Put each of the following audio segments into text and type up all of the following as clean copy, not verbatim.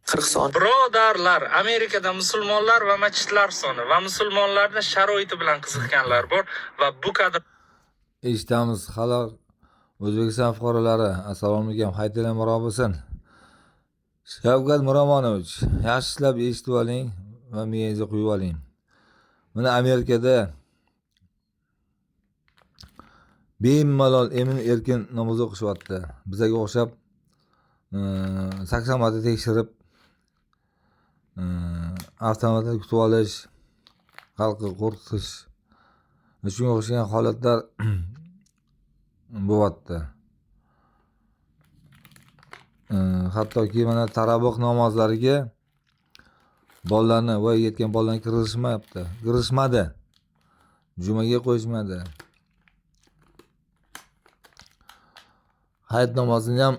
40 soniya. Birodarlar, Amerikada musulmonlar va masjidlar soni va musulmonlarni sharoiti bilan qiziqqanlar bor va bu kadr Eshitamiz halol O'zbekiston fuqarolari, assalomu alaykum, hayitlar muborak bo'lsin. Shavkat Miromonovich, yaxshilab eshitib oling va miyangizga quyib oling. Mana Amerikada bemalol emin erkin namoz o'qishyapti. Bizga o'xshab 80 marta tekshirib, avtomatni kutib olish, xalqni qo'rqitish va shunga o'xshagan holatlar bo'lyapti. Hattoki mana taroveh namozlariga bolalarni, voyaga yetgan bolalarni kirgizishmayapti. Kirgizishmadi. Jumaga qo'yishmadi. Hayit namozini ham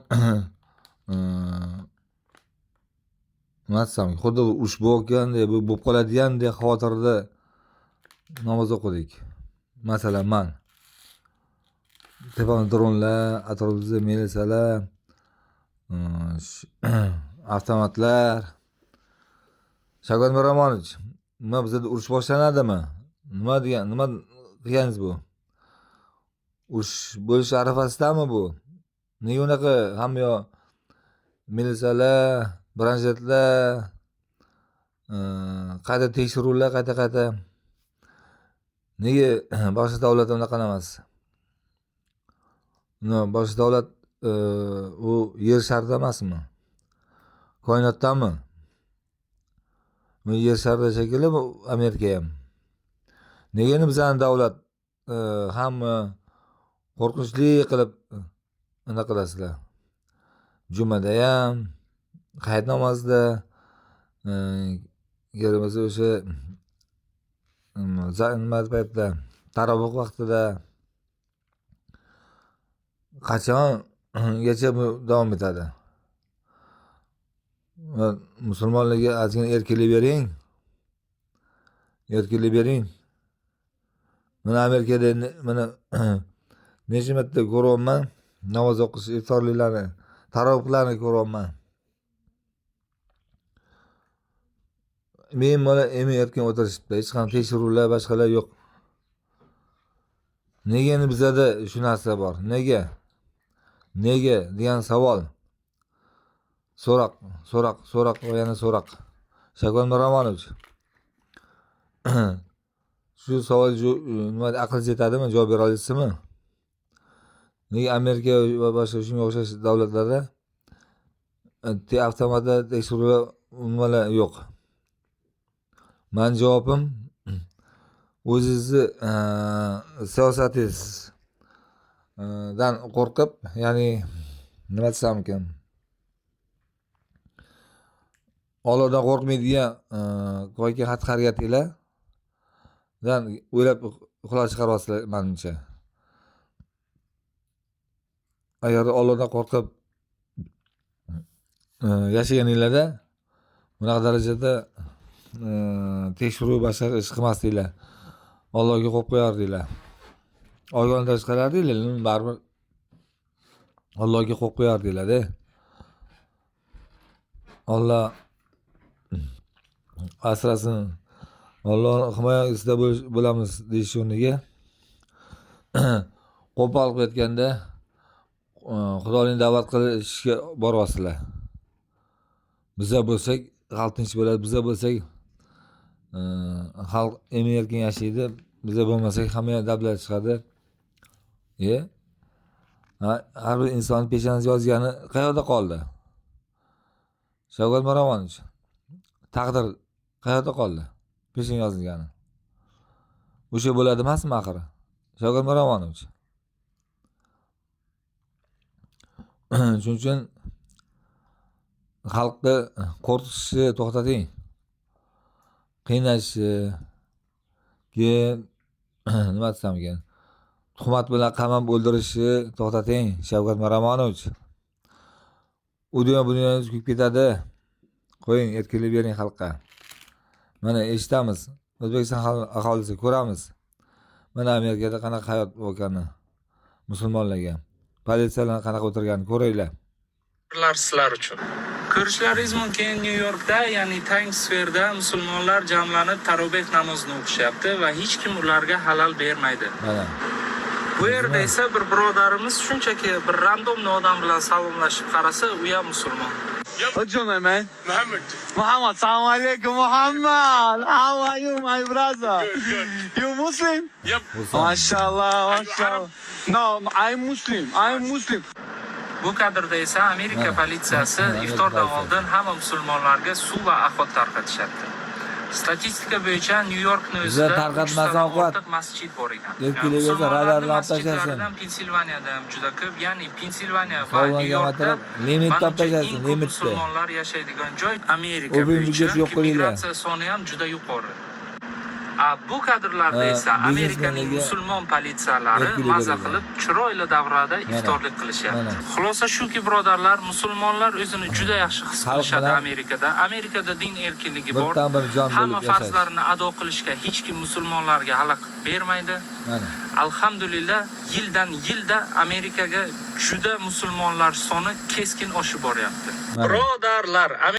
nima desam, xuddi urush bo'layotgandek, bo'lib qoladigandek xavotirda namoz o'qidik. Masalan, man tepamda dronlar, atrofimizda militsiyalar, avtomatlar. Shavkat Miromonovich, nima bizada urush boshlanadimi? Nima degan, nima qilganingiz bu? Urush bo'lish arafasidami bu? Nega unaqa hamma yoq militsiyalar, bronjetlar, qayta tekshiruvlar, qayta-qayta? Nega boshqa davlatda unaqa emas? Nima, boshqa davlat u yer sharida emasmi? Koinotdami? Bu yer sharida shekilli bu Amerika ham. Nega endi bizani davlat hamma qo'rqinchli qilib anaqa qilasizlar? Jumada ham, hayit namozida, kerak bo'lsa o'sha nima paytda, taroveh vaqtida qachongacha bu davom etadi? Musulmonlarga ozgina erkinlik bering. Erkinlik bering. Mana Amerikada mana necha marta ko'ryapman, namoz o'qish iftorliklarni, tarovehlarni ko'ryapman. Men mana emin erkin o'tirishibdi, hech qanday tekshiruvlar, boshqalar yo'q. Nega endi bizada shu narsa bor? Nega? Nega degan savol. So'roq, so'roq, so'roq va yana so'roq. Shavkat Miromonovich, shu savol nima aqlingiz yetadimi, javob bera olasizmi? Nega Amerika va boshqa shunga o'xshash davlatlarda avtomatda tekshiruvlar nimalar yo'q? Mani javobim, o'zingizni siyosatingizdan qo'rqib, ya'ni nima desam ekan, Allohdan qo'rqmaydigan yoki xatti-harakatinglardan o'ylab xulosa chiqaryapsizlar menimcha. Agar Allohdan qo'rqib yashaganinglarda bunaqa darajada tekshiruv boshqa ish qilmasdinglar. Allohga qo'yib qo'yardinglar. Ogohlantirish qilardinglar, baribir Allohga qo'yib qo'yardinglar-da. Alloh asrasin, Allohning himoyasida bo'lamiz deyish o'rniga qo'pol qilib aytganda Xudoning da'vat qilishga boryapsizlar. Biza bo'lsak xalq tinch bo'ladi, biza bo'lsak xalq emin erkin yashaydi, biza bo'lmasak hamma yoq davlat chiqadi. Har bir inson peshonasi yozgani qayerda qoldi? Shavkat Miromonovich, taqdir qayerda qoldi? Peshin yozilgani. O'sha bo'ladi emasmi axiri? Shavkat Miromonovich. Shuning uchun xalqni qo'rqitishni to'xtating. Qiynashi, keyin nima desam ekan, tuhmat bilan qamab o'ldirishni to'xtating, Shavkat Miromonovich. U dunyo bu dunyoningiz kuyib ketadi. Qo'ying, erkinlik bering xalqqa. Mana eshitamiz, O'zbekiston aholisi ko'ramiz. Mana Amerikada qanaqa hayot bo'lganini musulmonlarga, politsiyalar qanaqa o'tirganini ko'ringlar. Sizlar uchun. Ko'rishlaringiz mumkin, Nyu Yorkda, ya'ni Times Square'da musulmonlar jamlanib taroveh namozini o'qishyapti va hech kim ularga xalal bermaydi. Mana. Bu yerda esa bir birodarimiz shunchaki bir рандомный odam bilan salomlashib qarasa, u ham musulmon. What's your name, man? Muhammad. Muhammad. Salam alaikum, Muhammad. How are you, my brother? Good, good. You Muslim? Yep. Musulmon. MashaAllah, Are you mashallah. No, I'm Muslim. I'm Muslim. Bu kadrda esa Amerika Mana. politsiyasi Mana, Amerika iftordan politsiyasi. oldin hamma musulmonlarga suv va axlat tarqatishyapti. Statistika bo'yicha Nyu Yorkni Bizlar o'zida tarqatmasa 300 dan ovqat. ortiq masjid bor ekan. Deb kelaversa, Musulmonlarning radarni olib tashlasin. masjidlaridan Pensilvaniyada ham juda ko'p, ya'ni Pensilvaniya va Sog'lom Nyu Yorkda matrab limit manimcha olib tashlasin, eng ko'p limitni. musulmonlar yashaydigan joy Amerika O'zbek bo'yicha, byudjeti yo'q chunki qilinglar. migratsiya soni ham juda yuqori. A bu kadrlarda esa Amerikaning biznesmenlarga musulmon politsiyalari erkinlik maza berilgan. qilib chiroyli davrada iftorlik qilishyapti. Mana. Xulosa shuki, birodarlar, musulmonlar o'zini juda yaxshi his Xalq qilishadi bilan Amerikada. Amerikada din erkinligi bir bor. tam bir jon Hamma bo'lib yashash. farzlarini ado qilishga hech kim musulmonlarga xalaqit bermaydi. Mana. Alhamdulillah, yildan yilda Amerikaga juda musulmonlar soni keskin oshib boryapti. Mana. Birodarlar,